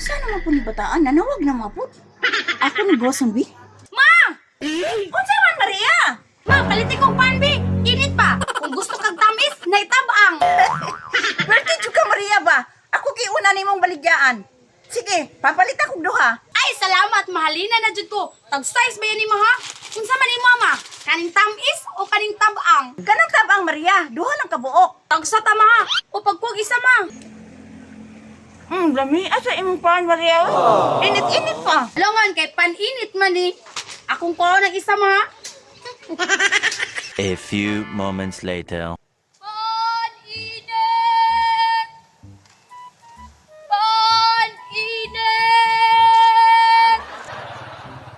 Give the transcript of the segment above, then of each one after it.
Asa naman po ni bataan? Nanawag na mapod. Ako ni Gosong, bi. Ma! Unsa man, Maria? Ma, paliti kong pan, bi. Init pa. Kung gusto kag tamis, naitabang. Perti jud ka, Maria ba? Ako giuna nimong baligyaan. Sige, papalit akong duha. Ay, salamat. Mahalina na jud ko. Tag size ba yan nimo ha? Unsa man nimo, ma? Kaning tamis o kaning tabang? Kanang tabang, Maria. Duha lang kabuok. Tagsa tama ha. O pagkuwag isa ma. Lami. Asa imong pan, Maria? Init-init pa. Langan kay paninit man ni. Akong kuha ng isa ma. A few moments later. Paninit! Paninit!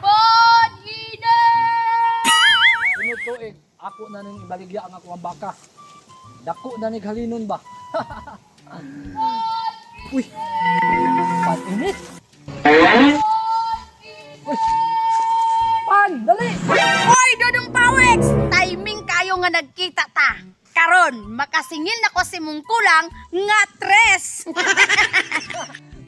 Paninit! Sunod tuig, ako na ning ibaligya ang ako ang baka. Dako na ning halinon ba? Uy, paninit. Uy, pan, dali! Hoy, Dodong Pawex! Timing kayo nga nagkita ta. Karon, makasingil na ko si mong kulang nga tres.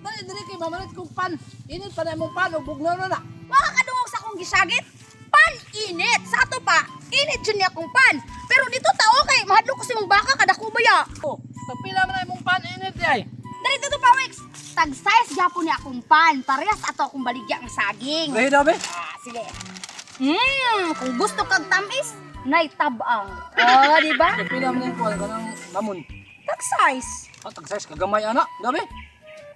Dali, dali kay mamalit kong pan. Init pa na imong pan, o bugnaw na na. Wala ka dungog sa akong gisagit. Pan init. Sa ato pa, init jud niya akong pan. Pero dito tao kay mahadlok ko si mong baka kada ko baya. Oh, tagpila man na imong pan init di ay. Dali dito Pawex. Tag size gyapon ni akong pan. Parehas ato akong baligya ng saging. Ready daw be? Ah, sige. Kung gusto kag tamis, nay tabang. Oh, di ba? Tagpila man na imong kuwan kanang lamon. Tag size. Ah, tag size kagamay ana, daw be.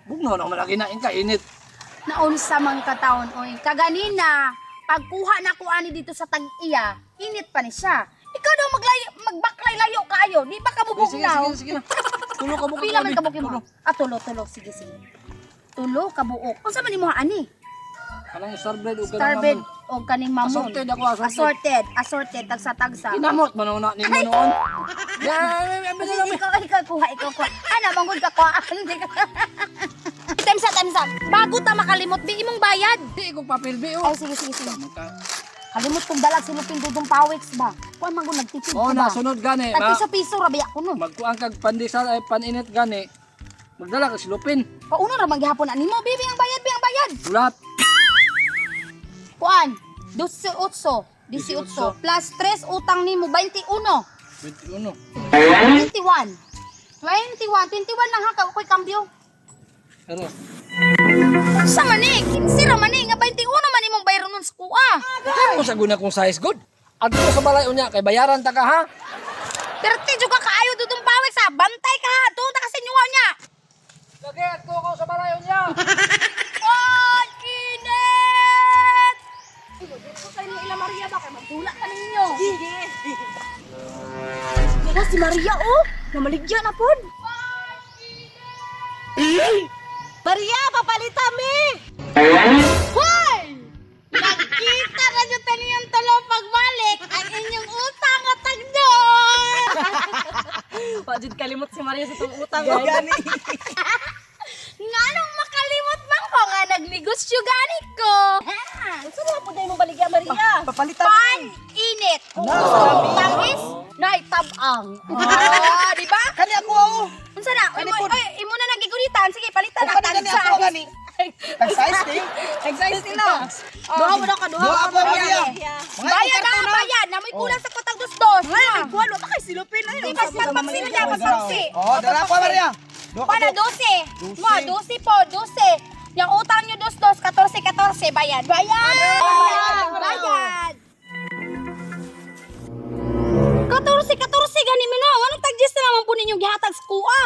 Bugnaw na man lagi na ka init. Naunsa man kataon oy. Kaganina, pagkuha na ko ani dito sa tag-iya, init pa ni siya. Ikaw daw maglayo, magbaklay layo kaayo, di ba ka Sige, sige, mubugnaw? sige, sige na. Tulo ka buok. Pila man ka buok mo? Ah, tulo, tulo. Sige, sige. Tulo ka buok. Unsa man nimo ani? Kanang starbread o kanang Starbed mamon. o kaning mamon. Assorted ako, assorted. Assorted, assorted, tagsa-tagsa. Kinamot man na nimo noon. Yan, Sige, ikaw, ikaw kuha, ikaw kuha. Ana, manggod ka kuha. Times times. Bago ta makalimot, di imong bayad. Di ko papel bi oh. Ay, sige, sige, sige. Kalimot kong dalag silupin dudong pawiks ba? Kuan man gud nagtipid Oh, ko ba? na sunod gani. Tag piso-piso ra ba ko no? Magkuang kag pandesal ay paninit gani. Magdala kag silupin. Pauna ra man gihapon ani mo, bibi ang bayad, bi ang bayad. Sulat. Kuan, 18, 18 plus 3 utang nimo 21. 21. 21. 21, 21 lang ha ka koy kambyo. Pero Unsa man ni? 15 ra man ni nga 21 man imong bayron nun sa kuha. mo sa guna kong size good. Adto sa balay unya kay bayaran ta ka ha. Perti jud ka kaayo dudong pawik sa bantay ka ha. Tuon ta kasi nyuwa niya. Lagi adto ko sa balay unya. Paninit! Dito sa inyo ila Maria ba kay magdula ka ninyo. Sige. Wala si Maria oh, namaligya na pod. Maria, papalita mi! Hoy! Nagkita na jud taniyang tulo pagbalik ang inyong utang at tagdon. Wa jud kalimot si Maria sa tong utang. Gani. Nganong makalimot man ko nga nagnegosyo gani ko. Unsa man pud imong baligya Maria? Papalita Pan init. Kung gusto mong tamis, naitabang. Ah, di ba? Kani ako oh. Unsa na? Imo, oy, imo na nagigunitan. Sige, palitan na Kani gani ako gani. Tag size ni. Excited na. Duha mo daw ka duha. Duha ako Maria. Bayad na, bayad. Namoy kulang sa kotang dos-dos. Ay, kuan wa pa kay silupin ay. Di ba pagpagsi na niya, pagpagsi. Oh, dara ko Maria. Duha ka Para buok. 12. Mo, 12 po, 12. Yung utang nyo dos-dos, 14, 14. Bayad. Bayad! Bayad! 14, 14, gani mo no. Anong tagjis na naman po ninyong gihatag sa kuha?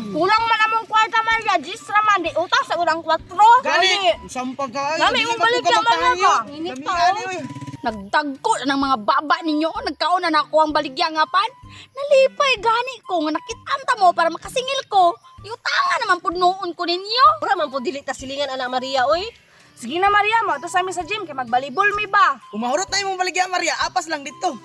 Kulang man among kwarta Maria, jis ra man di utang sa ulang 4. Gani, sampag ka. Lami, imong baligya, Maria ba? Init Lami pa, ani oh. oy. Nagdagko na ng mga baba ninyo. Nagkaon na ako ang baligya nga pan. Nalipay gani ko nga nakitaan ta mo para makasingil ko. Iutangan naman po noon ko ninyo. Ura man pud dili ta silingan ana Maria oy. Sige na Maria, mo ato sa amin sa gym kay magbalibol mi ba. Umahurot na imong baligya Maria, apas lang dito.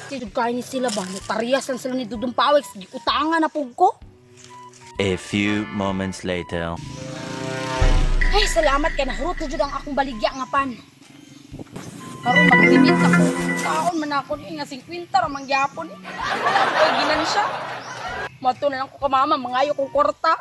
Pwede kaya ni sila ba? Nagparehas lang sila ni Dudong Pawik. Sige, utangan na po ko. A few moments later. Ay, salamat kay nahurot na jud ang akong baligya nga pan. Karon maglimit ako. Kaon man ako ni nga 50 ra man gyapon. Wala ko ginansya. Mato na lang ko ka mama, mangayo kong kwarta.